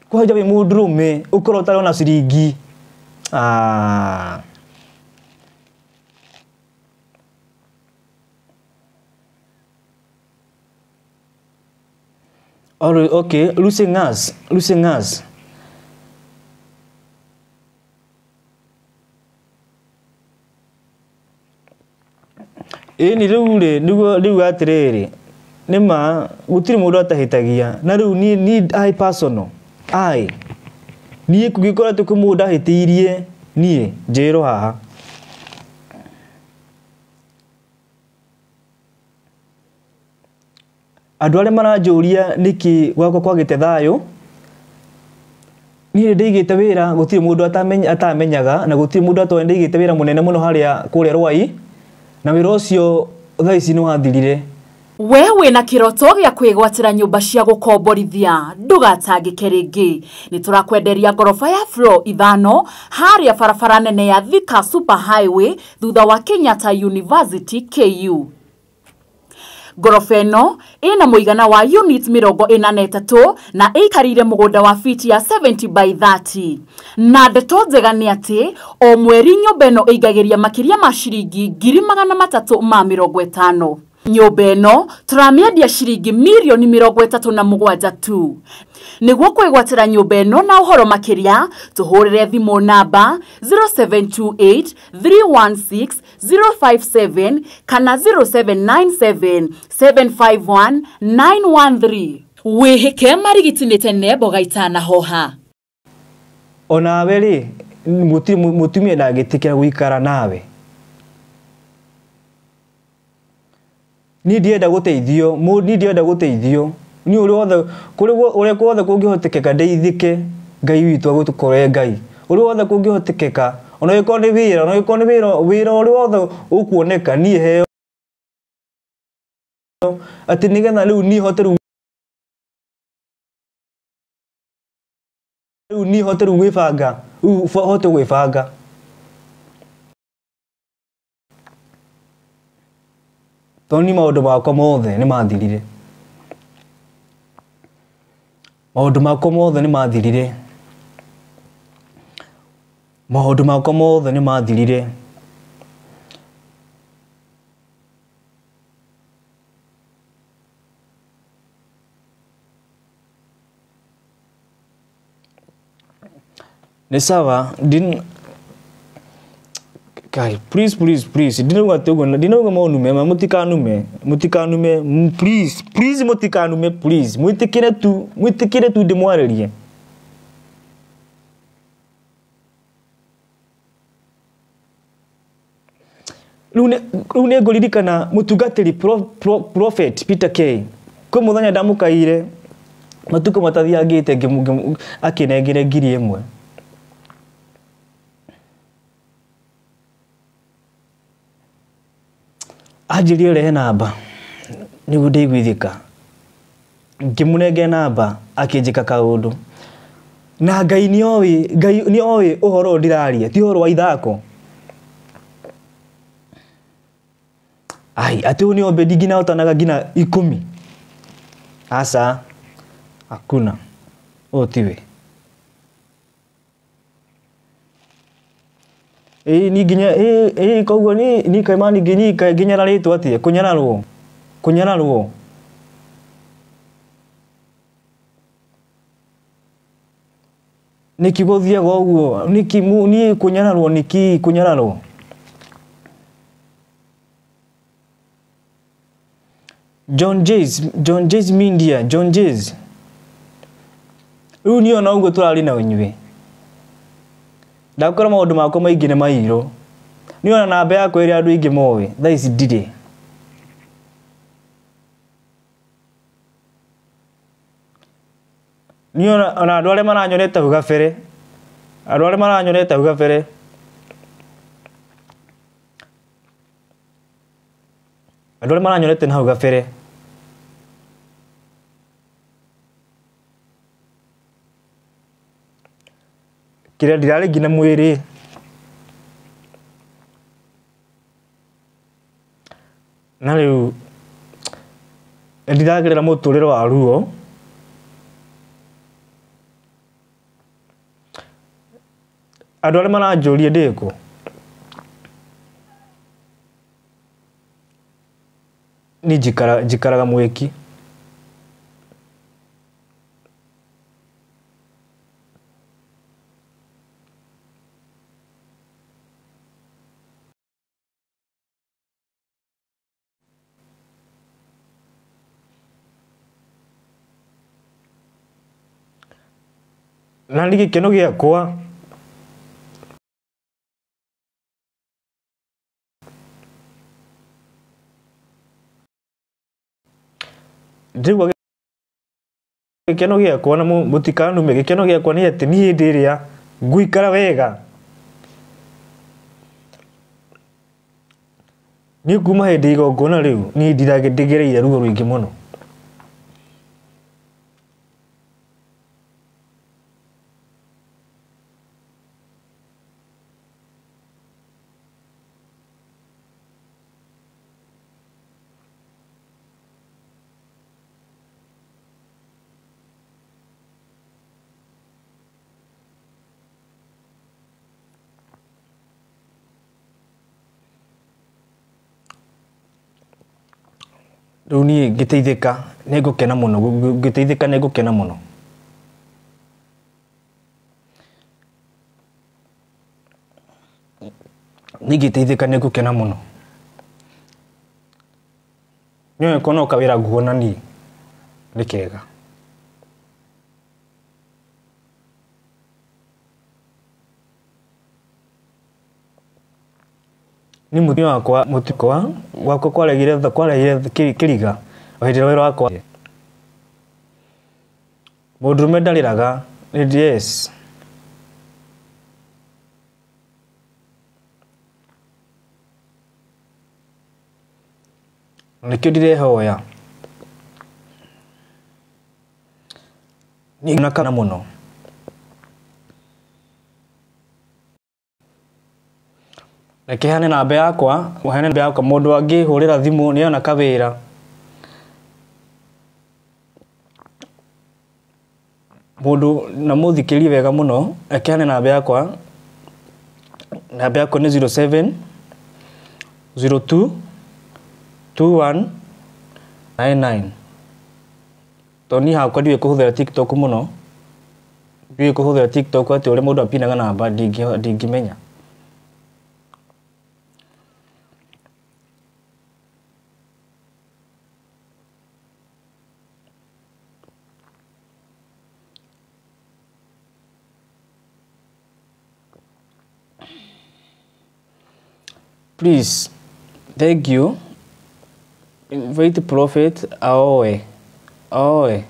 Kũhanja wĩ mũndũrũme ũkorwo ũtarĩ ona ciringi. Ah. Okay, losing us, losing us. Ĩni rĩu rĩ nĩguo rĩu atĩrĩrĩ nĩma gũtirĩ mũndũ atahĩtagia na rĩu niĩ niĩ I personal I niĩ kũngĩkorwo atĩ kwĩ mũndũ ndahĩtĩirie niĩ njĩrwo haha. Andũ arĩa maranjũria nĩkĩ gwakwa kwagĩte thayũ, niĩ nĩ ndaigĩte wĩra gũtirĩ mũndũ atamenyaga na gũtirĩ mũndũ atoĩ ndaigĩte wĩra mũnene mũno harĩa kũrĩa Rwai, na wĩra ũcio thaa ici nĩ wathirire. We wĩna kĩroto gĩa kwĩgwatĩra nyũmba cia gũkomborithia, ndũgatangĩke rĩngĩ. Nĩ tũrakwenderia ngoroba ya floor 5 harĩa barabara nene ya Thika Super Highway thutha wa Kenyatta University KU. Ngoroba ĩno ĩna mũigana wa unit 43 na ĩikarĩire mũgũnda wa fiti ya 70 by 30. Na ndeto njega nĩ atĩ o mweri nyũmba ĩno ĩingagĩria makĩria ma ciringi 350,000. Nyũmba ĩno tũramĩendia ciringi mirioni 37 tu. Nĩguo kwĩgwatĩra nyũmba ĩno na ũhoro makĩria, tũhũrĩre thimũ namba 0728 316 057 kana 0797 751 913. Wĩhĩke marigiti nĩ tene mboga itanahoha. Onawe rĩ, mũtumia ndangĩtĩkĩra gũikara nawe. Niĩ ndienda gũteithio, niĩ ndienda gũteithio. Niĩ ũrĩa wothe, kũrĩ ũrĩa guothe kũngĩhotekeka ndeithĩke, Ngai witũ agũtũkorere Ngai. Ũrĩa wothe kũngĩhotekeka, ona angĩkorwo nĩ wĩra, ona angĩkorwo nĩ wĩra, wĩra ũrĩa wothe ũkuoneka niĩ heo atĩ nĩgetha rĩu niĩ hote rĩu rĩu niĩ hote rĩu gwĩbanga, rĩu hote gwĩbanga. Tondũ niĩ maũndũ makwa mothe nĩ mathirire. Maũndũ makwa mothe nĩ mathirire. Maũndũ makwa mothe nĩ mathirire. Nĩ sawa, ndin Kai, please, please, please. Ndinauga atĩ ũguo, ndinauga mũnume, ma mũtikanume, mũtikanume, please, please mũtikanume, please. Mwĩtĩkĩre tu, mwĩtĩkĩre tu ndĩmwarĩrie. Rĩu nĩ ngũririkana mũtungatĩri Prophet Peter K. Kwĩ mũthenya ndamũkaire, matukũ matathiangĩte akĩnengere 1,000. Anjĩrire rehe namba nĩguo ndĩiguithĩka. Ngĩmũnengera namba akĩnjĩka kaũndũ. Na Ngai nĩoĩ, Ngai nĩoĩ ũhoro ũyũ ndĩraria, ti ũhoro wa ithako. Ai, atĩ ũyũ nĩ Obedi nginya ahotanaga nginya 10. Aca, hakuna. Ũyũ tiwe. Ĩĩ ni nginya ĩĩ ĩĩ koguo ni ni kaimani nginya nginyararĩtwo atĩa? Kũnyararwo. Kũnyararwo. Nĩkĩ gũthiaga ũguo? Nĩkĩ niĩ kũnyararwo nĩkĩ kũnyararwo? John Jays, John Jays Media, John Jays. Rĩu niĩ ona ũguo tũrarĩ na inyuĩ. Ndakora maũndũ makwa maingĩ nĩ mairũ. Niĩ ona namba yakwa ĩrĩa andũ aingĩ moĩ, thaa ici ndirĩ. Niĩ ona andũ arĩa maranyonete hau gabere, andũ arĩa maranyonete hau gabere, andũ arĩa maranyonete na hau gabere, kĩrĩa ndirarĩ nginya mwĩrĩ. Na rĩu nĩndĩragerera mũtũrĩre wa ruo. Andũ arĩa maranjũria ndĩ kũ. Niĩ njikaraga Mwĩki. Na niĩ gĩkeno gĩakwa ndĩraigua gĩkeno gĩakwa na mũtikanume, gĩkeno gĩakwa nĩ atĩ niĩ hĩndĩ ĩrĩa ngũikara wega niĩ kuma hĩndĩ igongona rĩu niĩ ndĩgereire ruo rũingĩ mũno. Rĩu niĩ ngĩteithĩka nĩ ngũkena mũno, ngĩteithĩka nĩ ngũkena mũno. Niĩ ngĩteithĩka nĩ ngũkena mũno. Nĩ ũĩ no kawĩra nguona niĩ nĩ kega. Niĩ mũtumia wakwa gwakwa kwaregire kĩriga o hĩndĩ ĩrĩa wĩra wakwa. Mũndũrũme ndarĩraga, yes. Nĩkĩo ndĩrehoya. Niĩ na kana mũno. Reke heane namba yakwa, heane namba yakwa mũndũ angĩhũrĩra thimũ nĩona kawĩra. Mũndũ na mũthikĩrĩrie wega mũno, reke heane namba yakwa. Namba yakwa nĩ 07 02 21 99. Tondũ niĩ hakwa ndiũĩ kũhũthĩra TikTok mũno, ndiũĩ kũhũthĩra TikTok atĩ ũrĩa mũndũ apinaga namba ndingĩmenya. Please, thank you. Invite Prophet aoe. Aoe.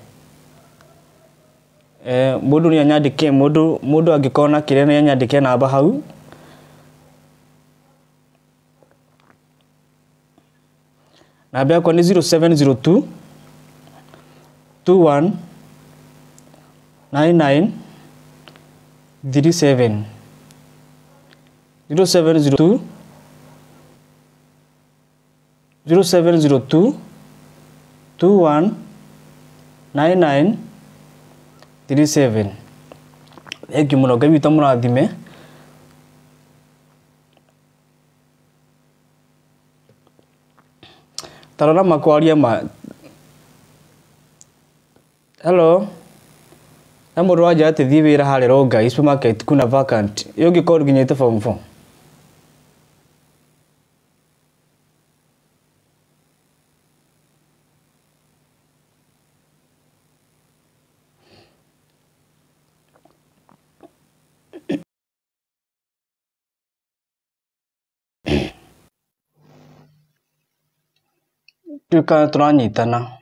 Mũndũ nĩ anyandĩke, mũndũ angĩkorwo na kĩrĩa nĩ anyandĩke namba hau. Namba yakwa nĩ 0702 21 99 37. 0702 0702 21 99 37. Thank you mũno, Ngai witũ amũrathime. Tarora makwaria ma. Hello. Na mũndũ wanja atĩ thiĩ wĩra harĩa Rongai supermarket kuna vacant. Ĩyo ũngĩkorwo nginyĩte form 4. Tuĩka tũranyitana.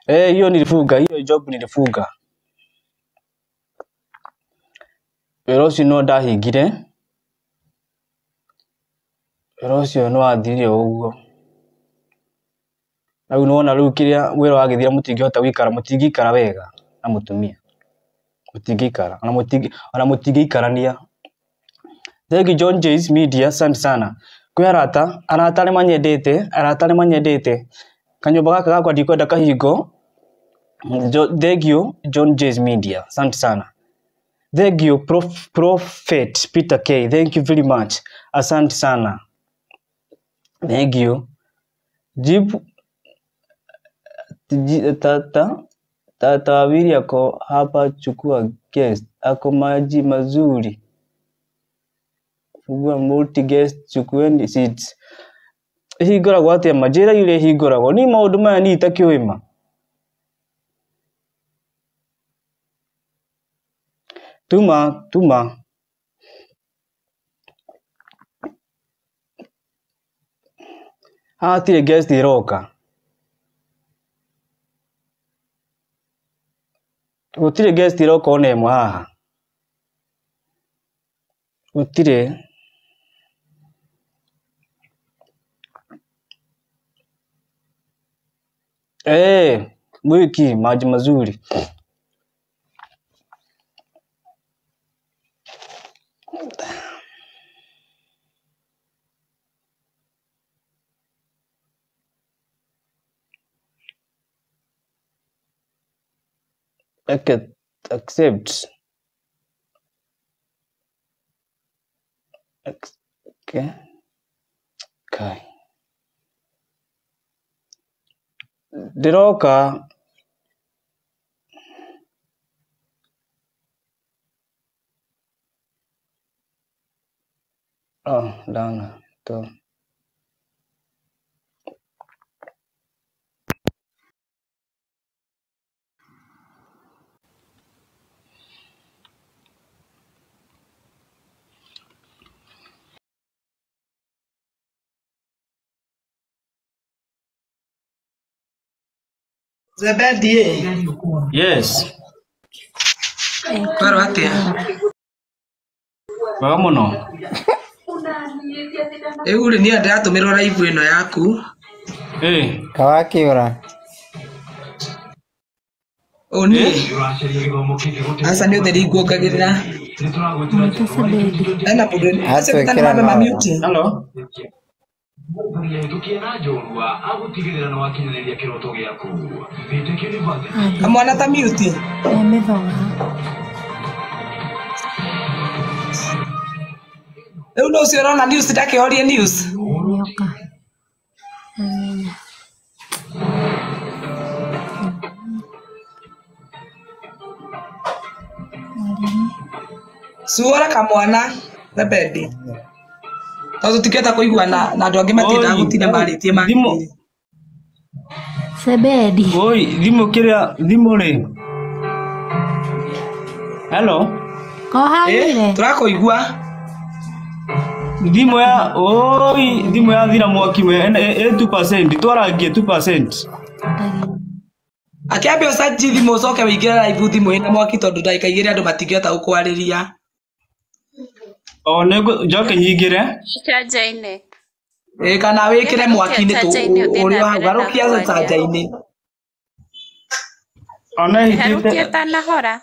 Hiyo nilifunga, hiyo job nilifunga. Wĩra ũcio no ndahingire. Wĩra ũcio no wathirire ũguo. Rĩu nĩwona rĩu kĩrĩa wĩra wagĩthira mũtingĩhota gũikara, mũtingĩikara wega na mũtumia. Mũtingĩikara, ona mũtingĩikarania. Thank you John Jays Media, asante sana. Kwĩ arata, arata arĩa manyendete, arata arĩa manyendete. Kanyũmba gaka gakwa ndikwenda kahingo. Thank you John Jays Media, asante sana. Thank you Prophet Peter K. Thank you very much. Asante sana. Thank you. Jibu tata wawili ako hapa, chukua guest. Ako maji mazuri. Fungua multi guest, chukueni seats. Hingũragwo atĩa ma? Njĩra ũrĩa ĩhingũragwo. Niĩ maũndũ maya niĩ itakĩũĩ ma. Tuma. Haha hatirĩ guest ĩroka. Gũtirĩ guest ĩroka ona ĩmwe haha. Gũtirĩ. Mwiki maji mazuri. Accept. Okay. Okay. Ndĩroka. Oh, ndana. To. Zebedi. Yes. Kwero atia? Wega mũno. Rĩu rĩ niĩ ndĩratũmĩrwo live ĩno yaku. Kawakĩũra. Ũ niĩ? Aca nĩ ũtheri nguongagĩrĩra. Hena mũndũ acio Atwĩkĩra mambe Nora. mamute. Hello. Kamwana ta mute. Rĩu nũ ũcio ũrona news ndakĩhorie news. Cuora kamwana Zebedi. Tondũ tũtingĩhota kũiguana na andũ angĩ matiendaga Oi, gũtinda marĩtie thimũ. makĩria. Sebedi. Oi, thimũ kĩrĩa thimũ rĩ. Hello. Kohagire. Tũrakũigua. Thimũ ya oi, thimũ yathira mwaki we ĩ 2% twarangie 2%. Akĩambia ũcanji thimũ ũcoke wĩingĩre live thimũ ĩna mwaki tondũ ndagĩka igĩrĩ andũ matingĩhota gũkwarĩria. O nĩngũ njoke nyingĩre. Canja-inĩ. Ĩ kana wĩkĩre Ũngĩenda mwaki-inĩ gũkia canja-inĩ ũthiĩ ũrĩ na hau mbere na garũkia kwaria. canja-inĩ. Ona Herũkia hĩtĩte ĩtanahora.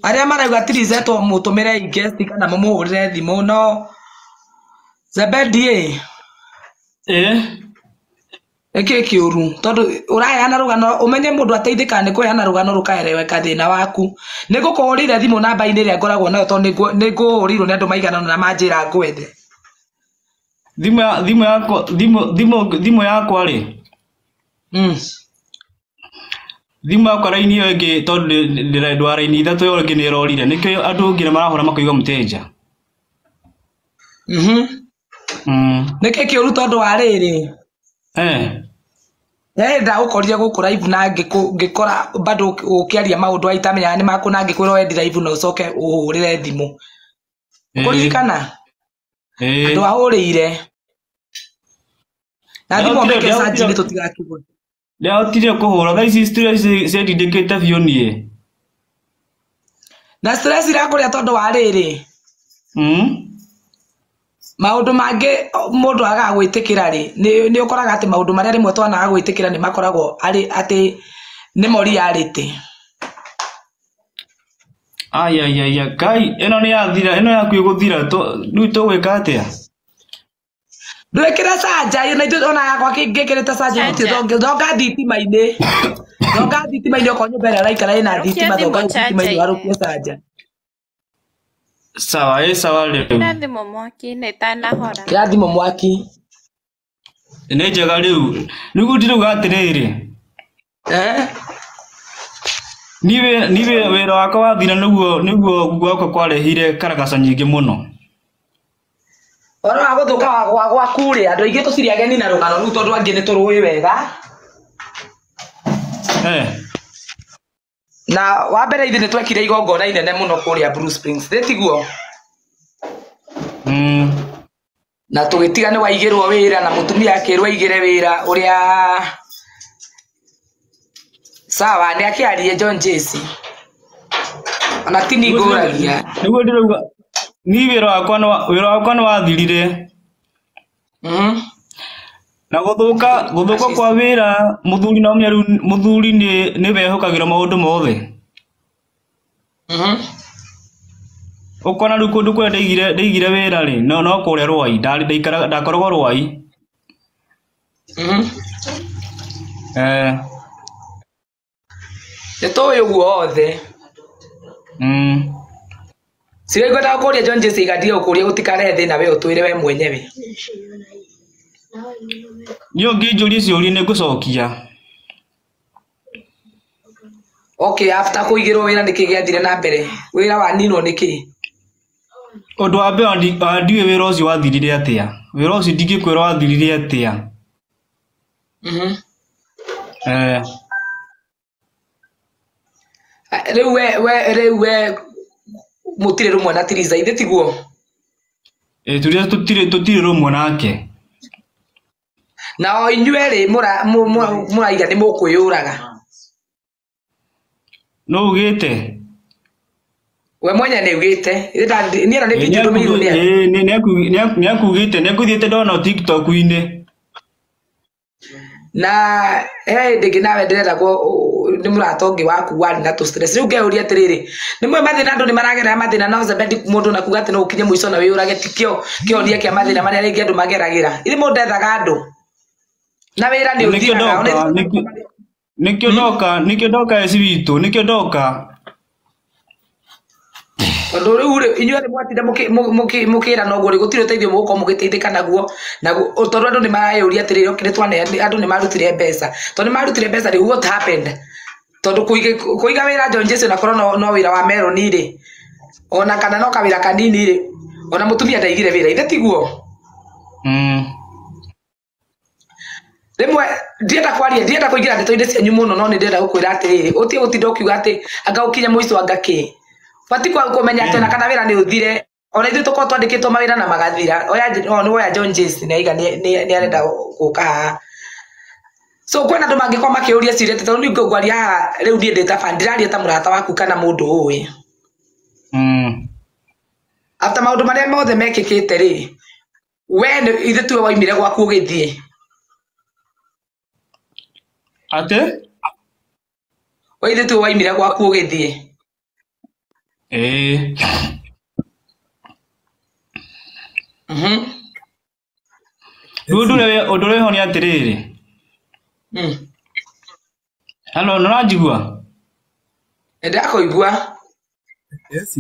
Arĩa marauga tirizetwo mũtũmĩre guest kana mũmũhũrĩre thimũ no Zebedi ĩ nĩkĩĩ kĩũru tondũ ũraheana rũgano ũmenye mũndũ ateithĩkaga nĩ kũheana rũgano rũkaereweka thĩna waku. Nĩ ngũkũhũrĩire thimũ namba-inĩ ĩrĩa ngoragwo nayo tondũ nĩ ngũhũrĩirwo nĩ andũ maigana ũna na manjĩra ngwethe. Thimũ yakwa thimũ yakwa rĩ. Thimũ yakwa raini ĩyo ĩngĩ tondũ ndĩrendwa raini ithatũ ĩyo ĩngĩ nĩ ĩrorire nĩkĩo andũ nginya marahũra makauga mũteja. Nĩkĩ kĩũru tondũ wa rĩrĩ? Ndagũkorire gũkũ live na ngĩkora bado ũkĩaria maũndũ itamenyaga nĩ maku na ngĩkwĩra wendi live na ũcoke ũhũrĩre thimũ. Kũririkana? Andũ ahũrĩire. Na thimũ meke canji-inĩ tũtigakĩgwe. Ndahotire kũhũra thaa ici stress ciandindĩkĩte biũ niĩ. Na stress irakũrĩa tondũ wa rĩrĩ? Maũndũ mangĩ mũndũ agaga gwĩtĩkĩra rĩ, nĩ ũkoraga atĩ maũndũ marĩa rĩmwe twanaga gwĩtĩkĩra nĩ makoragwo arĩ atĩ nĩmo reality. Ai Ngai ĩno nĩ yathira ĩno yaku ĩgũthira rĩu tũgwĩka atĩa? Ndwikire canja na ithuĩ ona yakwa ngĩkĩrĩte canja gũtirĩ thonga thitima-inĩ. Thonga thitima-inĩ okorwo nyũmba ĩrĩa ũraikara ĩna thitima thonga thitima-inĩ warũkie canja. Sawa, ĩ sawa rĩu. Kĩra thimũ mwaki-inĩ ĩtanahora. Kĩra thimũ mwaki. Nĩ njega rĩu. Nĩguo ndĩrauga atĩrĩrĩ. Eh? Niĩ wĩra wakwa wathira nĩguo gwakwa kwarehire karagaca nyingĩ mũno. Ũhoro wa gũthũka wa gwaku rĩ, andũ aingĩ tũtirĩ ageni na rũgano rũu tondũ angĩ nĩ tũrũĩ wega. Na wa mbere ithuĩ nĩ twekire igongona inene mũno kũrĩa Blue Springs, thĩ tiguo? Na tũgĩtiga nĩ waigĩrwo wĩra na mũtumia akĩrwo aigĩre wĩra ũrĩa sawa nĩ akĩarie John Jesse. Ona ti nĩ ngũragia. Nĩguo ndĩrauga niĩ wĩra wakwa nĩ wathirire. Na gũthũka kwa wĩra mũthuri na ũmenya rĩu mũthuri nĩ wehokagĩrwo maũndũ mothe. Ũkona rĩu kũndũ kũrĩa ndaigire wĩra rĩ, no kũrĩa Rwai, ndakoragwo Rwai. Nĩ tũĩ ũguo othe. Sio ngwendaga kũria John Jesse igandige gũkũria gũtikarehe thĩna we ũtwĩre we mwenyewe. Niĩ ũngĩnjũria ciũria nĩ ngũcokia. Okay, after kũigĩrwo wĩra nĩkĩ gĩathire na mbere? Wĩra waninwo nĩkĩ? Ũndũ wa mbere ndiũĩ wĩra ũcio wathirire atĩa. Wĩra ũcio ndingĩkwĩra wathirire atĩa. Rĩu we mũtirĩ rũmwe na Tiriza ithe tiguo? Tiriza tũtirĩ rũmwe nake. Na o inyuĩ rĩ mũraiga nĩ mũkwĩyũraga. No ugĩte? We mwenye nĩ ugĩte. Niĩ na nĩ video ndũmĩirwo nĩ andũ. Nĩ akugĩte, nĩ ngũthiĩte ndona TikTok-inĩ. Na he hĩndĩ ĩngĩ nawe ndĩreragwo nĩ mũrata ũngĩ waku warĩ na tũ-stress. Rĩu ngeyũria atĩrĩrĩ, nĩ mũĩ mathĩna andũ nĩ maragerera mathĩna no Zebedi mũndũ na kuga atĩ no ũkinye mũico na wĩyũrage ti kĩo kĩhonia kĩa mathĩna marĩa rĩngĩ andũ mageragĩra. Ithe mũndũ ndethaga andũ. Na wĩra nĩ ũthiraga. Nĩkĩo ndoka eci witũ, nĩkĩo ndoka. Tondũ rĩu rĩ inyuĩ nĩ mwatinda mũkĩra noguo rĩ gũtirĩ ũteithio mũgũkorwo mũgĩteithĩka naguo tondũ andũ nĩ mareyũria atĩrĩrĩ okay, andũ nĩ marutire mbeca tondũ nĩ marutire mbeca rĩ what happened? Tondũ kũiga wĩra John Jesse na korwo no wĩra wa Meloni rĩ ona kana no kawĩra kanini rĩ ona mũtumia ndaigire wĩra ithe tiguo? Rĩmwe ndienda kwaria ndienda kũingĩra ndeto-inĩ cianyu mũno no nĩ ndĩrenda gũkwĩra atĩrĩrĩ ũtige gũtinda ũkiuga atĩ anga ũkinye mũico anga kĩ. Bati kwa kũmenya atĩ ona kana wĩra nĩ ũthire ona ithuĩ tũkorwo twandĩkĩtwo mawĩra na magathira oya nĩ woya John Jesse nĩ aiga nĩ arenda gũka haha. So kwĩna andũ mangĩkorwo makĩũria ciũria tondũ niĩ ngwaria haha rĩu niĩ ndĩ ta fan ndĩraria ta mũrata waku kana mũndũ ũĩ. After maũndũ marĩa mothe mekĩkĩte rĩ we ithuĩ tuwe waumire gwaku ũgĩthiĩ. Atĩ? We ithuĩ tuwe waumire gwaku ũgĩthiĩ. Rĩu ũndũ ũrĩa wĩho nĩ atĩrĩrĩ. Hello, nĩ ũranjigua? Nĩ ndĩrakũigua. Yes.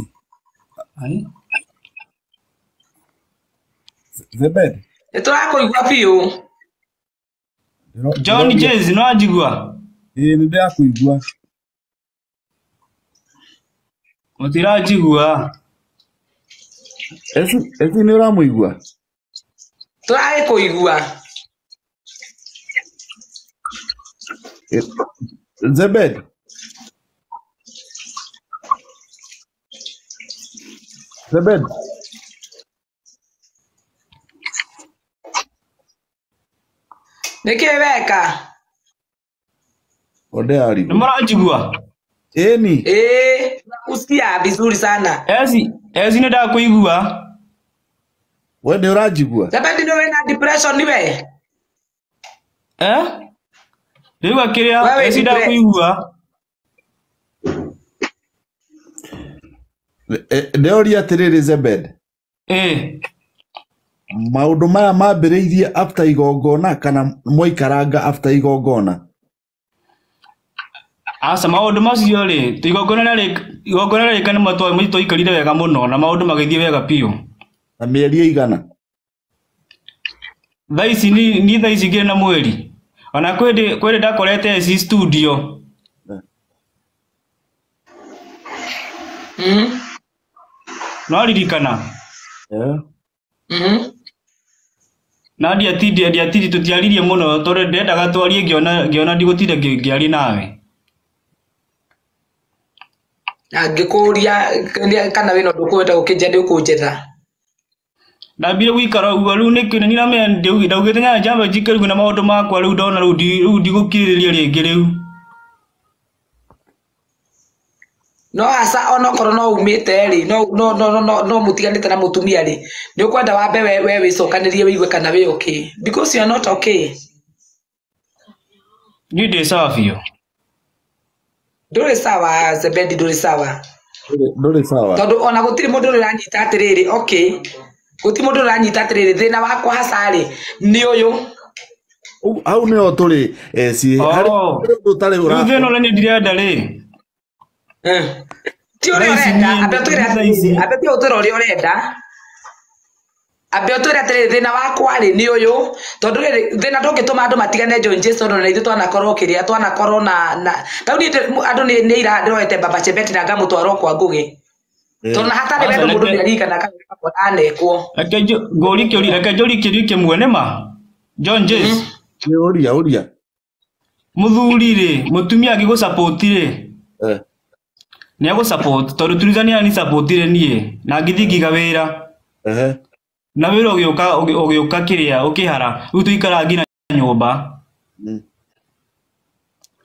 Zebed. Nĩ tũrakũigua biũ. John Jesse, nĩ ũranjigua? Ĩĩ nĩ ndĩrakũigua. Mũtiranjigua. Eci nĩ ũramũigua? Tũragĩkũigua. Zebed. Zebed. Nĩkĩ weka? Ode arigwo. Nĩ mũranjigua? Ĩni. Ĩĩ, nakusikia vizuri sana. Eci nĩ ndakũigua. We nĩ ũranjigua? Zebedi nĩ wĩna depression we? Eh? Rĩu akĩrĩa eci ndakũigua. Ndĩroria atĩrĩrĩ Zebed. Ĩĩ. Maũndũ maya mambĩrĩirie after igongona kana mwaikaranga after igongona? Aca maũndũ macio rĩ, igongona rĩrĩ nĩ twaikarire wega mũno na maũndũ magĩthiĩ wega biũ. Na mĩeri ĩigana? Thaa ici ni thaa ici ngĩrĩ na mweri. Ona kwĩ ndakorete ci studio. No ririkana. Na ndiatindi tũtiaririe mũno tondũ ndendaga twarie ngĩona ndigũtinda ngĩaria nawe. Angĩkũria kana wĩna ũndũ ũkwenda gũkĩnjia nĩ ũkũnjetha. Ndambire gũikara ũguo rĩu nĩkĩ nĩ ndaugĩte njambe njike rĩu na maũndũ makwa rĩu ndona rĩu ndigũkirĩrĩria rĩngĩ rĩu. No aca onokorwo no umĩte rĩ no mũtiganĩte na mũtumia rĩ nĩ ũkwenda wambe we wĩcokanĩrie wĩigue kana wĩ okay because you are not okay. Niĩ ndĩ sawa biũ. Ndũrĩ sawa Zebedi, ndũrĩ sawa. Ndũrĩ sawa. Tondũ ona gũtirĩ mũndũ ũranyita atĩrĩrĩ okay. Gũtirĩ mũndũ ũranyita atĩrĩrĩ thĩna wakwa haca rĩ nĩ ũyũ. Hau nĩho tũrĩ eci harĩ ũndũ ũtarĩ ũra. Rĩu thĩna ũrĩa niĩ ndirenda rĩ. Ti ũrĩa ũrenda, ambe ũtwĩre atĩrĩrĩ, ambe ti ũtwĩre ũrĩa ũrenda. Ambe ũtwĩre atĩrĩrĩ thĩna wakwa rĩ nĩ ũyũ tondũ rĩrĩ thĩna ndũngĩtũma andũ matigane John Jason na ithuĩ twanakorwo kĩrĩa twanakorwo na tau niĩ andũ nĩ ira ndĩroete Baba Chebet na ngamũtwara kwa Ngũgĩ. Tondũ na hatarĩ wendo mũndũ nĩaririkana kana anekwo. Reke njũrie kĩũria kĩmwe nĩ ma John Jason. Ũria ũria. Mũthuri rĩ mũtumia angĩgũsupport rĩ nĩ agũsupport tondũ Tuliza nĩ anisupportire niĩ na ngĩthiĩ ngĩiga wĩra. Na wĩra ũgĩũka kĩrĩa ũkĩhara rĩu tũikaraga nginya nyũmba.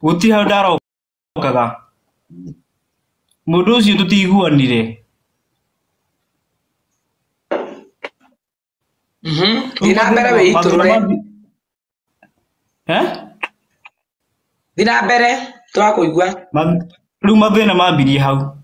Gũtirĩ handũ ndarokaga. Mũndũ ũcio tũtiguanire. Thiĩ na mbere wĩitũrũre. Thiĩ na mbere tũrakũigua. Rĩu mathĩna mambirie hau.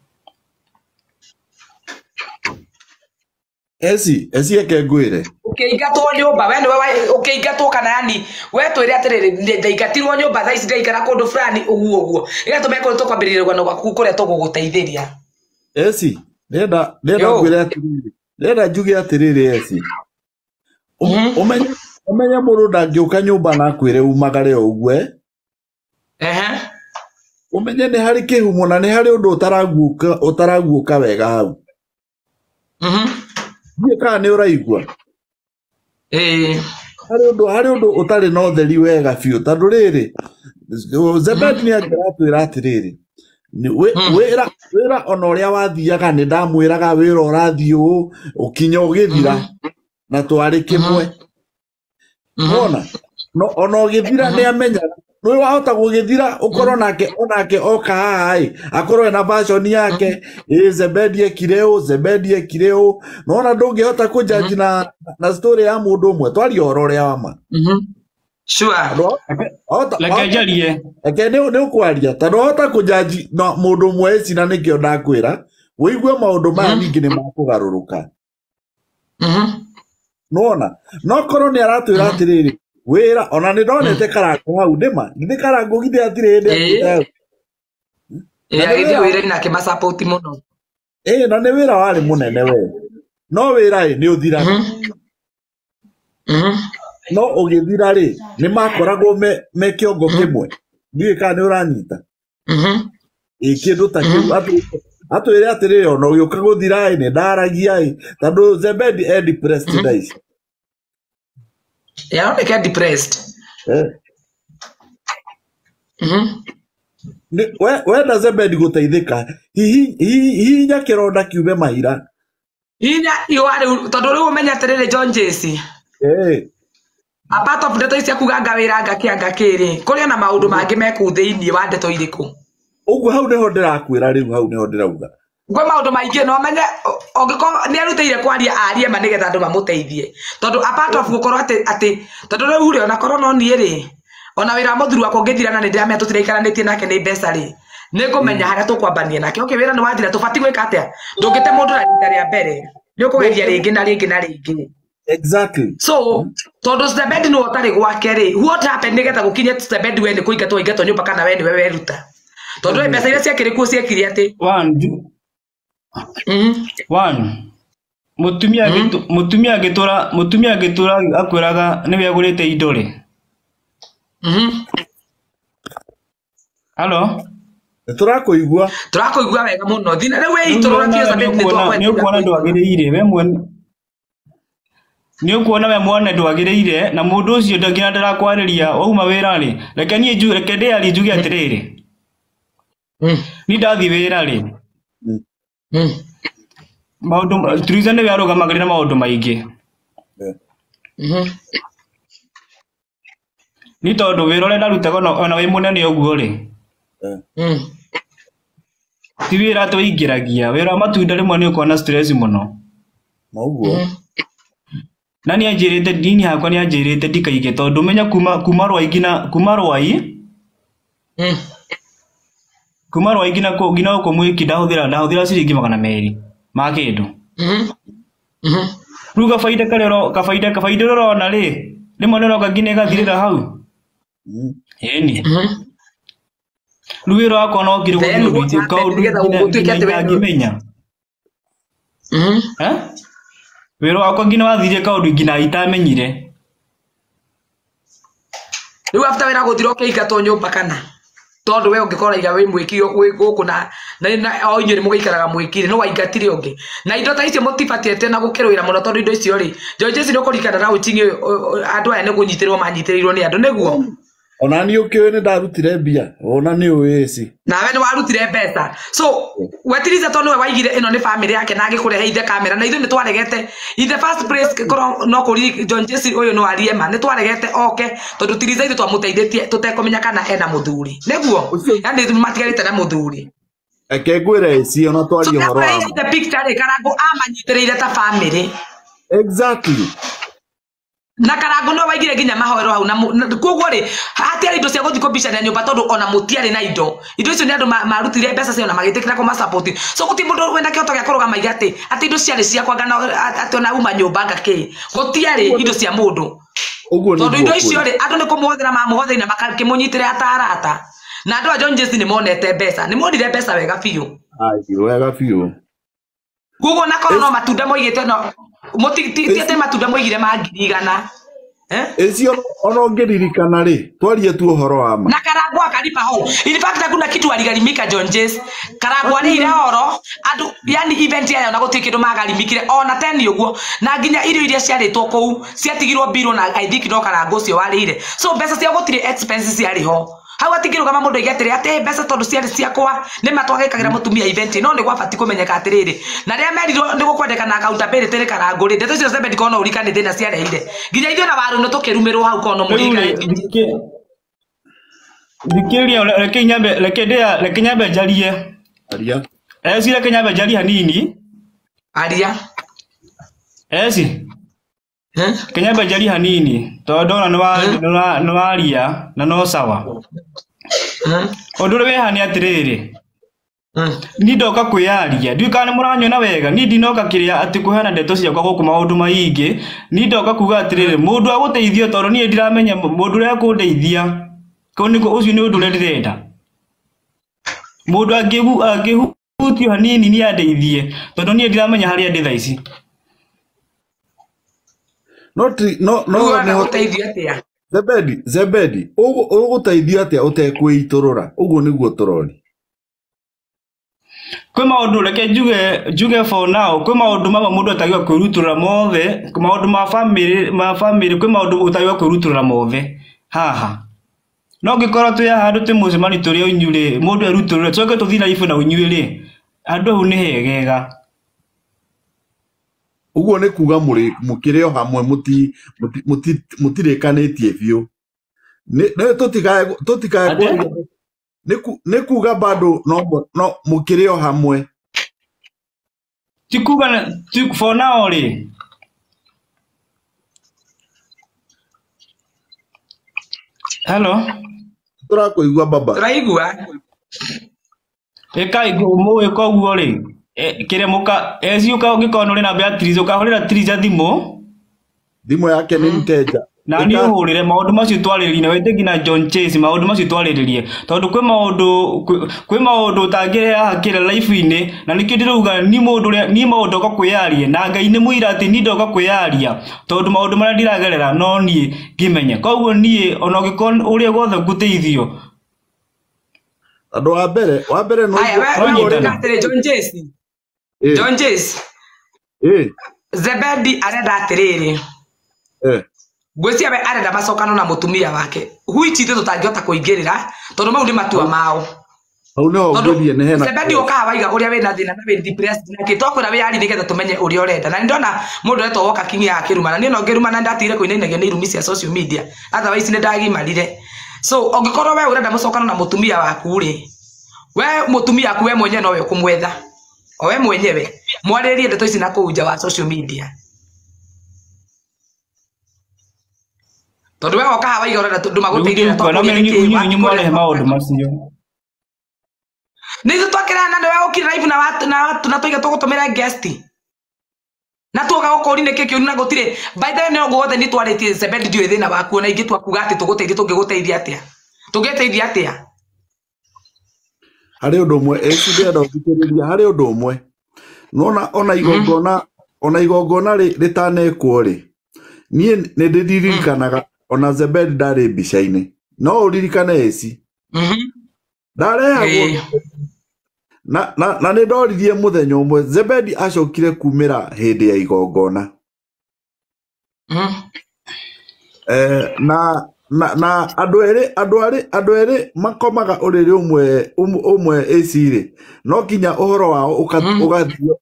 Eci eke ngwĩre. Ũkĩingatwo nyũmba we nĩwe ũkĩingatwo kana yani we twĩre atĩrĩrĩ ndaingatirwo nyũmba thaa ici ndaikara kũndũ fulani ũguo ũguo nĩgetha tũmenye kũrĩa tũkwambĩrĩria rũgano rwaku kũrĩa tũgũgũteithĩria. Eci ndĩrenda ngwĩre atĩrĩrĩ ndĩrenda njuge atĩrĩrĩ eci ũmenye mũndũ ndangĩũka nyũmba na akwĩre umagare o ũguo. Ũmenye nĩ harĩ kĩhumo na nĩ harĩ ũndũ ũtaraguũka wega hau. Ndiũĩ kana nĩ ũraigua. Harĩ ũndũ ũtarĩ na ũtheri wega biũ tondũ rĩrĩ Zebedi nĩ angĩratwĩra atĩrĩrĩ wĩra ona ũrĩa wathiaga nĩ ndamwĩraga wĩra ũrathiĩ ũũ ũkinya ũgĩthira na twarĩ kĩmwe. Wona ona ũgĩthira nĩ amenyaga nĩ wahota gũgĩthira ũkorwo nake oka haha ĩ akorwo ena version yake ĩ Zebedi ekire ũũ Zebedi ekire ũũ nona ndũngĩhota kũjudge na story ya mũndũ ũmwe twarie ũhoro ũrĩa wa ma. Sure. Reke njarie. Reke nĩ ũkwaria tondũ wahota kũjudge na mũndũ ũmwe eci na nĩkĩo ndakwĩra ũigue maũndũ maya ningĩ nĩ makũgarũrũka. Nona no korwo nĩ aratwĩra atĩrĩrĩ wĩra ona nĩ ndonete Karango hau ndĩma githĩ Karango githĩ hatirĩ hĩndĩ athiĩte hau. Agĩthiĩ wĩra-inĩ nake macapoti mũno. Na nĩ wĩra warĩ mũnene we no wĩra ĩ nĩ ũthiraga. No ũgĩthira rĩ nĩ makoragwo me kĩongo kĩmwe ndiũĩ kana nĩ ũranyita. Ĩ kĩndũ ta kĩu atwĩre atĩrĩrĩ ona ũgĩũka gũthira ĩ nĩ ndaragia ĩ tondũ Zebedi e depressed thaa ici. Yaroneka depressed. Wenda Zebedi gũteithĩka hihinya kĩronda kiume mahira. Hihinya iwa rĩu tondũ rĩu ũmenye atĩrĩrĩ John Jesse. Apart of ndeto ici kuga anga wĩra anga kĩ anga kĩ rĩ kũrĩ ona maũndũ mangĩ me kũu thĩinĩ wa ndeto irĩkũ. Ũguo hau nĩho ndĩrakwĩra rĩu hau nĩho ndĩrauga. Kwĩ maũndũ maingĩ no menye ũngĩkorwo nĩ arutĩire kwaria arie ma nĩgetha andũ mamũteithie tondũ apart of gũkorwo atĩ tondũ rĩu rĩ onakorwo no niĩ rĩ ona wĩra wa mũthuri wakwa ũngĩthira na nĩ ndĩramenya tũtiraikaranĩtie nake nĩ mbeca rĩ nĩ ngũmenya harĩa tũkwambania nake. Okay wĩra nĩ wathira tũbatiĩ gwĩka atĩa ndũngĩte mũndũ na rita rĩa mbere nĩ ũkũgeria rĩngĩ na rĩngĩ na rĩngĩ. Exactly. So tondu Zebedi no ũtarĩ gwake rĩ, what happened nĩgetha gũkinye Zebedi we nĩ kũingatwo waingatwo nyũmba kana we nĩwe weruta? Tondu we mbeca iria ciakĩrĩ kuo ciekire atĩ One mutumia mutumia agĩtũra akwĩraga nĩwe agũrĩte indo rĩ. Hello? Tũrakũigua. Tũrakũigua wega mũno. Thina rĩu we itũrũra kĩo Zebedi nĩ twakwenda. Nĩ ũkuona ndwagĩrĩire we mwene. Nĩ ũkuona we mwene ndwagĩrĩire na mũndũ ũcio nginya ndarakwarĩria wauma wĩra rĩ. Reke niĩ njuge, reke ndĩarie njuge atĩrĩrĩ. Niĩ ndathiĩ wĩra rĩ. Maũndũ Teresa nĩwe arũgamagĩrĩra maũndũ maingĩ. Nĩ tondũ wĩra ũrĩa ndarutaga ona wĩ mũnene ũguo rĩ. Ti wĩra tũingĩragia, wĩra wa matunda rĩmwe nĩ ũkoragwo na stress mũno. Ũguo. Na nĩ anjĩrĩte ndini hakwa nĩ anjĩrĩte ndikaige tondũ menya kuma Rwai nginya kuma Rwai kuma Rwai nginya nginya gũkũ Mwĩki ndahũthĩra ciringi 200 ma kĩndũ. Rĩu gabaida karĩa kabaida ũrona rĩ rĩmwe nĩ ũroka nginya ĩgathirĩra hau. Ĩni. Rĩu wĩra wakwa no ngiri gũthiĩ kaũndũ nginya itangĩmenya. Wĩra wakwa nginya wathirie kaũndũ nginya itamenyire. Rĩu after wĩra gũthira ũkĩingatwo nyũmba kana tondũ we ũngĩkorwo iga wĩ mwĩki wĩ gũkũ na o inyuĩ nĩ mũgĩikaraga mwĩkire no waingatire ũngĩ na indo ta icio mũtibatiĩte na gũkĩrũĩra mũno tondũ indo icio rĩ John Jesse nĩ ũkũririkana na ũcingĩ andũ aya nĩ kũnyitĩrĩrwo manyitĩrĩirwo nĩ andũ nĩguo. Ona niĩ ũkĩũĩ nĩ ndarutire mbia ona nĩ ũĩ ĩci nawe nĩ warutire mbeca so wetiriza tondũ nĩwe waigire ĩno nĩ family yake na agĩkũrehe ithe kamera na ithuĩ nĩ twaregete in the first place korwo no kũri John Jesse ũyũ no arie ma nĩ twaregete oke tondũ Tiriza ithuĩ twamũteithĩtie tũtekũmenya kana ena mũthuri nĩguo yani matigarĩte na mũthuri. Reke ngwĩre ĩci ona twarie ũhoro wa so the picture rĩ Karangũ amanyitĩrĩire ta family. Exactly. Na Karangũ no waigire nginya mahoero hau na koguo rĩ hatiarĩ indo cia gũthiĩ kũmbicania nyũmba tondũ ona mũtiarĩ na indo icio nĩ andũ marutire mbeca ciao na magĩtĩkĩra kũmasupport so gũtirĩ mũndũ wĩna kĩhoto gĩa kũrũgama aiga atĩ indo ciarĩ ciakwa ngana atĩ ona uma nyũmba ngakĩ gũtiarĩ indo cia mũndũ tondũ indo icio rĩ andũ nĩ kũmũhũthĩra mamũhũthĩra na makĩmũnyitĩra ta arata na andũ a John Jesse nĩ monete mbeca nĩ monire mbeca wega biũ. Ai wega biũ. Koguo na korwo no matunda moigĩte no mũtitiĩte matunda moigire ma 100,000. Ĩcio ona ũngĩririkana rĩ twarie tu ũhoro wa ma. Na Karangũ akalipa horo. In fact hakuna kitu aligharimika John Jesse. Karangũ arĩhire horo andũ yani event yayo na gũtirĩ kĩndũ magharimikire ona 10 ũguo na nginya irio iria ciarĩtwo kũu ciatigirwo mbirwo na I think no Karangũ ũcio warĩire. So mbeca cia gũtirĩ expenses ciarĩ ho. Hau atingĩrũgama mũndũ aige atĩrĩ atĩ mbeca tondũ ciarĩ ciakwa nĩ matwagĩkagĩra mũtumia event no nĩ gwabati kũmenyeka atĩrĩrĩ na rĩrĩa merirwo nĩ gũkwendekana accountability rĩ Karangũ rĩ ndeto icio Zebedi korwo no ũririkane thĩna ciareheire nginya ithuĩ na waru nĩ tũkĩrumĩrwo hau korwo no mũririkane. Thikĩrĩria reke nyambe njarie. Aria. Eci reke nyambe njarie hanini. Aria. Eci. Reke nyambe njarie hanini tondũ ndona nĩ waria na no sawa. Ũndũ ũrĩa wĩ haha nĩ atĩrĩrĩ niĩ ndoka kwĩyaria ndiũĩ kana nĩ mũranyona wega niĩ ndinoka kĩrĩa atĩ kũheana ndeto ciakwa gũkũ maũndũ maingĩ niĩ ndoka kuga atĩrĩrĩ mũndũ agũteithio tondũ niĩ ndiramenya mũndũ ũrĩa akũndeithia ũcio nĩ ũndũ ũrĩa ndĩrenda mũndũ angĩhutio hanini nĩ andeithie tondũ niĩ ndiramenya harĩa ndĩ thaa ici. No no gũteithio atĩa? Zebedi ũgũteithio atĩa ũtekwĩitũrũra ũguo nĩguo tũrori. Kwĩ maũndũ reke njuge for now kwĩ maũndũ mamwe mũndũ atagĩrĩirwo kwĩrutũrũra mothe maũndũ ma family kwĩ maũndũ ũtagĩrĩirwo kwĩrutũrũra mothe haha no ngĩkorwo twĩ haha handũ twĩ mũcemanio tũrĩ o inyuĩ rĩ mũndũ erutũrũre tũcoke tũthiĩ live na inyuĩ rĩ handũ hau nĩ hegega. Ũguo nĩ kuga mũkĩrĩ o hamwe mũtirĩkanĩtie biũ. Nĩ tũtikae nĩ kuga bado no mũkĩrĩ o hamwe. Ti kuga for now rĩ. Hello. Tũrakũigua baba. Tũraigua. Ĩkai mũĩ koguo rĩ kĩrĩa mũka eci ũngĩkorwo nĩ ũrĩ namba ya Tiriza ũkahũrĩra Tiriza thimũ. Thimũ yake nĩ nteja. Na niĩ ũhũrĩre maũndũ macio twarĩrĩrie na wĩte nginya John Chase maũndũ macio twarĩrĩrie tondũ kwĩ maũndũ ũtangĩrehe hakĩra life-inĩ na nĩkĩo ndĩrauga ni mũndũ ũrĩa niĩ maũndũ ndoka kwĩyaria na Ngai nĩ mũira atĩ niĩ ndoka kwĩyaria tondũ maũndũ marĩa ndĩragerera no niĩ ngĩmenye koguo niĩ ona ũngĩkorwo ũrĩa wothe ngũteithio Andũ wa mbere no Aya, we ũreka atĩrĩ John Chase. John Chase. Zebedi arenda atĩrĩrĩ. Ngwĩciria we arenda macokano na mũtumia wake. Which ithuĩ tũtangĩhota kũingĩrĩra tondũ mau nĩ matua mao. Hau nĩho ngũthiĩ nĩ hena. Zebedi ũkaga waiga ũrĩa wĩna thĩna na wĩ depressed na kĩ twakwĩra wĩyarie nĩgetha tũmenye ũrĩa ũrenda. Na nĩndona mũndũ etwo Walker King ya akĩrumana. Niĩ no ngĩrumana ndatigire kũinainagio nĩ irumi cia social media. Otherwise nĩ ndagimarire. So ũngĩkorwo we ũrenda mũcokano na mũtumia waku rĩ, we mũtumia waku we mwenyewe nowe ũkũmwetha. O we mwenyewe. Mwarĩrie ndeto ici na kũu nja wa social media. Tondũ we woka waiga ũrenda ndũmagũteithia tondũ inyuĩ mwarehe maũndũ macio. Nĩ ithuĩ twakĩrana nĩwe ũkire live na twaiga tũgũtũmĩra guest. Na tuoka gũkũria nĩkĩ kĩũru na gũtirĩ. By the way nĩ guothe nĩ twarĩtie Zebedi ndiũĩ thĩna waku ona ingĩ twakuga atĩ tũgũteithie tũngĩgũteithia atĩa? Tũngĩteithia atĩa? Harĩ ũndũ ũmwe AC ndĩrenda ũthikĩrĩria harĩ ũndũ ũmwe. Nĩwona ona igongona rĩtanekwo rĩ, niĩ nĩ ndĩririkanaga ona Zebedi ndarĩ mbica-inĩ. No ũririkane AC. Ndarehagwo na nĩ ndoririe mũthenya ũmwe Zebedi acokire kumĩra hĩndĩ ya igongona. Na andũ erĩ makomaga ũrĩrĩ ũmwe AC rĩ, no nginya ũhoro wao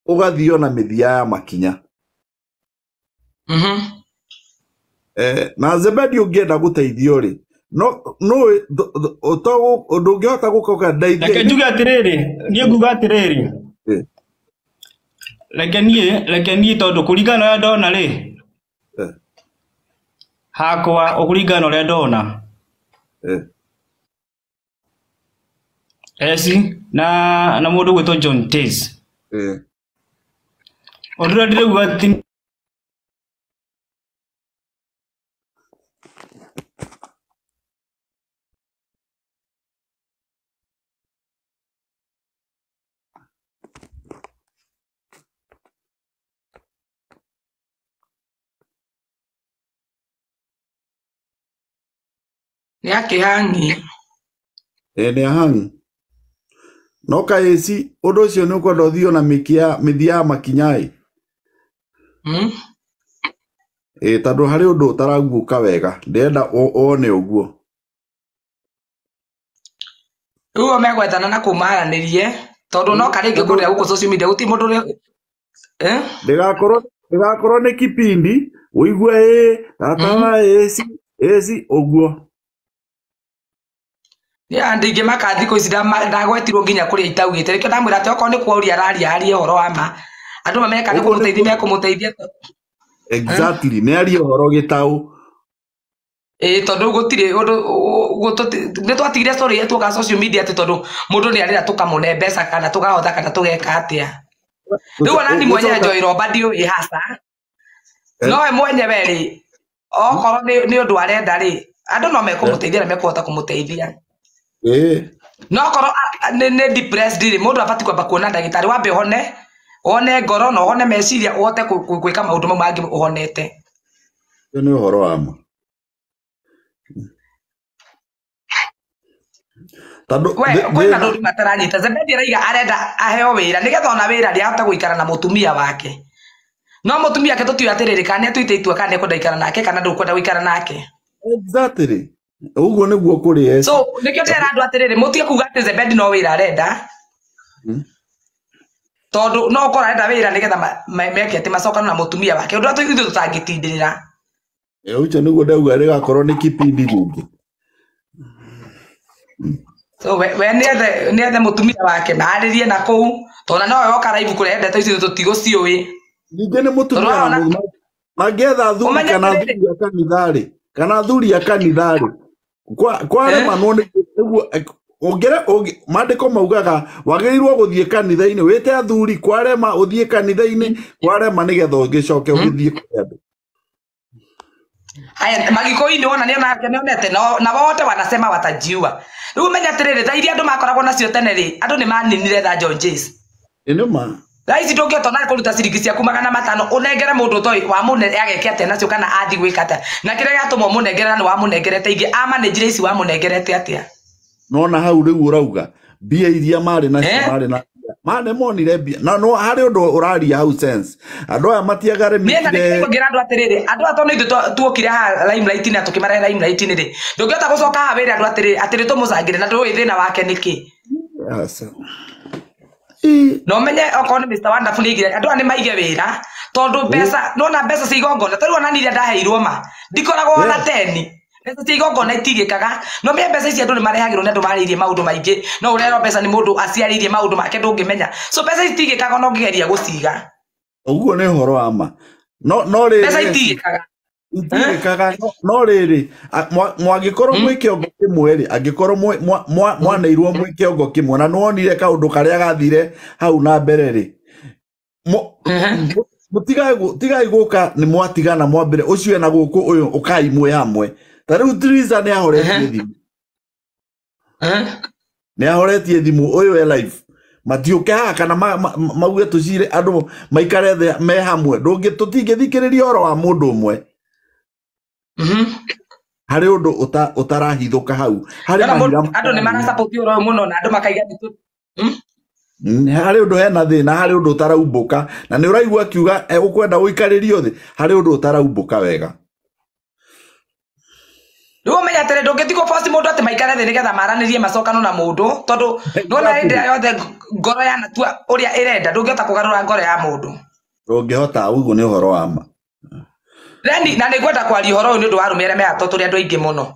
ũgathio na mĩthia ya makinya. Na Zebedi ũngĩenda gũteithio rĩ, no ndũngĩhota gũka ndeithie. Reke njuge atĩrĩrĩ, niĩ nguga atĩrĩrĩ. Reke niĩ tondũ kũringana na ũrĩa ndona rĩ, hakwa ũkũringana na ũrĩa ndona. Eci na mũndũ ũgwĩtwo John Chase. Ũndũ ũrĩa ndĩrauga atĩ nĩ akĩhangi. Nĩ ahangi. No kaĩ AC ũndũ ũcio nĩ ũkwenda ũthio na mĩthia ya makinya ĩ. Tondũ harĩ ũndũ ũtaraguũka wega ndĩrenda wone ũguo. Rĩu o megwethana na kũu maranĩrie tondũ no karĩngĩ kũrĩa gũkũ social media gũtirĩ mũndũ ũrĩa Ndĩgakorwo nĩ kipindi ũigue ĩ tata AC AC ũguo. Nĩ ndingĩmaka thikũ ici ndagwetirwo nginya kũrĩa itaugĩte nĩkĩo ndamwĩra atĩ okorwo nĩ kwaũria araria arie ũhoro wa ma andũ mameka nĩ kũmũteithia mekũmũteithia. Exactly, nĩ arie ũhoro gĩtaũ. Tondũ gũtirĩ ũndũ nĩ twatigire story yetu ka social media atĩ tondũ mũndũ nĩ arĩra tũkamũne mbeca kana tũkahotha kana tũgeka atĩa. Rĩu ona ni mwenyewe Joy Romba ndiũĩ hasa. No we mwenyewe rĩ okorwo nĩ ũndũ arenda rĩ andũ no mekũmũteithia na mekũhota kũmũteithia. No korwo nĩ depressed rĩ mũndũ abatiĩ kwamba kuona ndagĩtarĩ wambe ũhone ũhone ngoro na ũhone meciria ũhote gwĩka maũndũ mau mangĩ ũhonete. Ũcio nĩ ũhoro wa ma. Tondũ we kwĩna andũ mataranyita Zebedi araiga arenda aheo wĩra nĩgetha ona wĩra rĩ ahote gũikara na mũtumia wake. No mũtumia wake tũtiũĩ atĩrĩrĩ kana nĩatuĩte itua kana nĩekwenda gũikara nake kana ndũkwenda gũikara nake. Exactly. Ũguo nĩguo kũrĩ. So nĩkĩo ndĩrera andũ atĩrĩrĩ mũtige kuga atĩ Zebedi no wĩra arenda. Tondũ no ũkorwo arenda wĩra nĩgetha meke atĩ macokane na mũtumia wake ũndũ ũrĩa ithuĩ tũtangĩtindĩrĩra. Ũcio nĩguo ndauga rĩgakorwo nĩ kipindi rĩngĩ. So we nĩethe mũtumia wake marĩrie na kũu tondũ nowe woka live kũrehe ndeto ici tũtigũciũĩ. Ningĩ nĩ mũtumia na mangĩetha athuri kana athuri a kanitha rĩ kana athuri a kanitha rĩ kwaremanwo nĩguo ũngĩre maandĩko maugaga wagĩrĩirwo gũthiĩ kanitha-inĩ wĩte athuri kwarema ũthiĩ kanitha-inĩ kwarema nĩgetha ũgĩcoke ũgĩthiĩ kũrĩ andũ. Haya magikoini wona nĩ onake nĩonete na wote wanasema watajiua. Rĩu menya atĩrĩrĩ tha iria andũ makoragwo nacio tene rĩ andũ nĩ maninire tha John Jace. Ĩno ma. Thaa ici ndũngĩhota ona kũruta ciringi ciaku 500 ũnengere mũndũ ũtoĩ wamũne ageke atĩa nacio kana athi gwĩka atĩa. Na kĩrĩa gĩatũma ũmũnengere na nĩ wamũnengerete ingĩ amanĩnjire ici wamũnengerete atĩa. Nona hau rĩu ũrauga mbia iria marĩ nacio marĩ na ma nĩ monire mbia na no harĩ ũndũ ũraria hau sense andũ aya matiagarĩmĩkire. Niĩ na nĩngĩra andũ atĩrĩrĩ andũ aya tondũ ithuĩ tuokire haha limelight na tũkĩmarehe limelight rĩ ndũngĩhota gũcoka haha wĩre andũ atĩrĩrĩ atĩrĩ tũmũcangĩre na ndũĩ thĩna wake nĩkĩ. No menye okorwo nĩ Mr Wonderful nĩaigire andũ aya nĩ maige wĩra tondũ mbeca nona mbeca cia igongona tarĩu ona niĩ iria ndaheirwo ma ndikoragwo ona 10 mbeca cia igongona itigĩkaga no menye mbeca ici andũ nĩ marehagĩrwo nĩ andũ marĩirie maũndũ maingĩ no ũrerwo mbeca nĩ mũndũ aciarĩirie maũndũ make ndũngĩmenya so mbeca itigĩkaga ona ũngĩgeria gũciga. Ũguo nĩ ũhoro wa ma no no rĩrĩ mbeca itigĩkaga itigĩkaga no rĩrĩ mwangĩkorwo mwĩ kĩongo kĩmwe rĩ angĩkorwo mwaneirwo mwĩ kĩongo kĩmwe na nĩwonire kaũndũ karĩa gathire hau na mbere rĩ tigai gũka nĩ mwatigana mwambere ũcio ena gũkũ ũyũ ũkai mwĩ hamwe. Ta rĩu Teresa nĩ ahoretie thimũ. Nĩ ahoretie thimũ ũyũ e live. Matiũke haha kana mauge tũcire andũ maikare thĩ me hamwe. Tũtingĩthikĩrĩria ũhoro wa mũndũ ũmwe. Harĩ ũndũ ũtarahithũka hau. Harĩ mahira andũ nĩ marasupport ũhoro ũyũ mũno na andũ makaiga harĩ ũndũ hena thĩna harĩ ũndũ ũtaraumbũka na nĩ ũraigua akiuga ũkwenda ũikarĩrio thĩ harĩ ũndũ ũtaraumbũka wega. Rĩu ũmenye atĩrĩ ndũngĩtigwo force mũndũ atĩ maikare thĩ nĩgetha maranĩrie macokano na mũndũ tondũ nĩwona hĩndĩ ĩrĩa yothe ngoro yanatua ũrĩa ĩrenda ndũngĩhota kũgarũra ngoro ya mũndũ. Ndũngĩhota ũguo nĩ ũhoro wa ma. Then na nĩngwenda kwaria ũhoro ũyũ nĩ ũndũ wa arũme arĩa mehatwo tũrĩ andũ aingĩ mũno.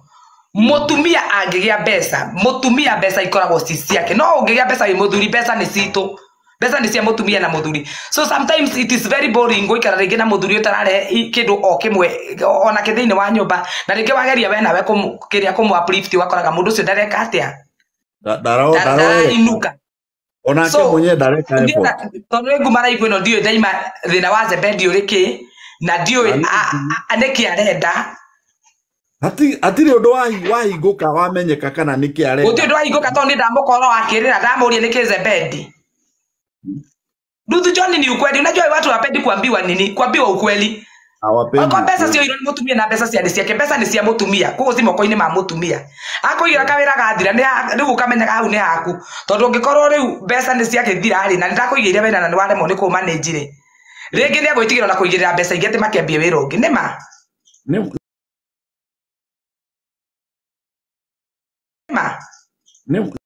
Mũtumia angĩgĩa mbeca mũtumia mbeca ikoragwo ci ciake no ũngĩgĩa mbeca wĩ mũthuri mbeca nĩ citũ mbeca nĩ cia mũtumia na mũthuri so sometimes it is very boring gũikara rĩngĩ na mũthuri ũtararehe kĩndũ o kĩmwe onake thĩinĩ wa nyũmba na rĩngĩ wageria we nawe kĩrĩa kũmũ uplift ũgakoraga mũndũ ũcio ndareka atĩa ndarainuka onake mwenyewe ndareka effort tondũ nĩ nguma raibu ĩno ndiũĩ ndaima thĩna wa Zebedi ũrĩ kĩ na ndiũĩ nĩkĩ arenda. Hatirĩ ũndũ wahingũka wamenyeka kana nĩkĩ arenda. Gũtirĩ ũndũ wahingũka tondũ nĩ ndamũkorwo akĩrĩra ndamũria nĩkĩ Zebedi. Ruth John ni ukweli. Unajua watu hawapendi kuambiwa nini? Kuambiwa ukweli. Hawapendi. Kwa mbeca cio irwo ni mutumia na mbeca ciarĩ ciake mbeca nĩ cia mutumia koguo ci moko-inĩ ma mutumia. Akũigĩra kawĩra gathira nĩ rĩu ũkamenyaga hau nĩ haku tondũ ũngĩkorwo rĩu mbeca nĩ ciagĩthira rĩ na nĩ ndakũigĩire wĩra na nĩ waremwo nĩ kũ manage rĩ rĩngĩ nĩ agwĩtigĩra na kũigĩrĩra mbeca ingĩ atĩ makĩambie wĩra ũngĩ nĩ ma Nĩ ma.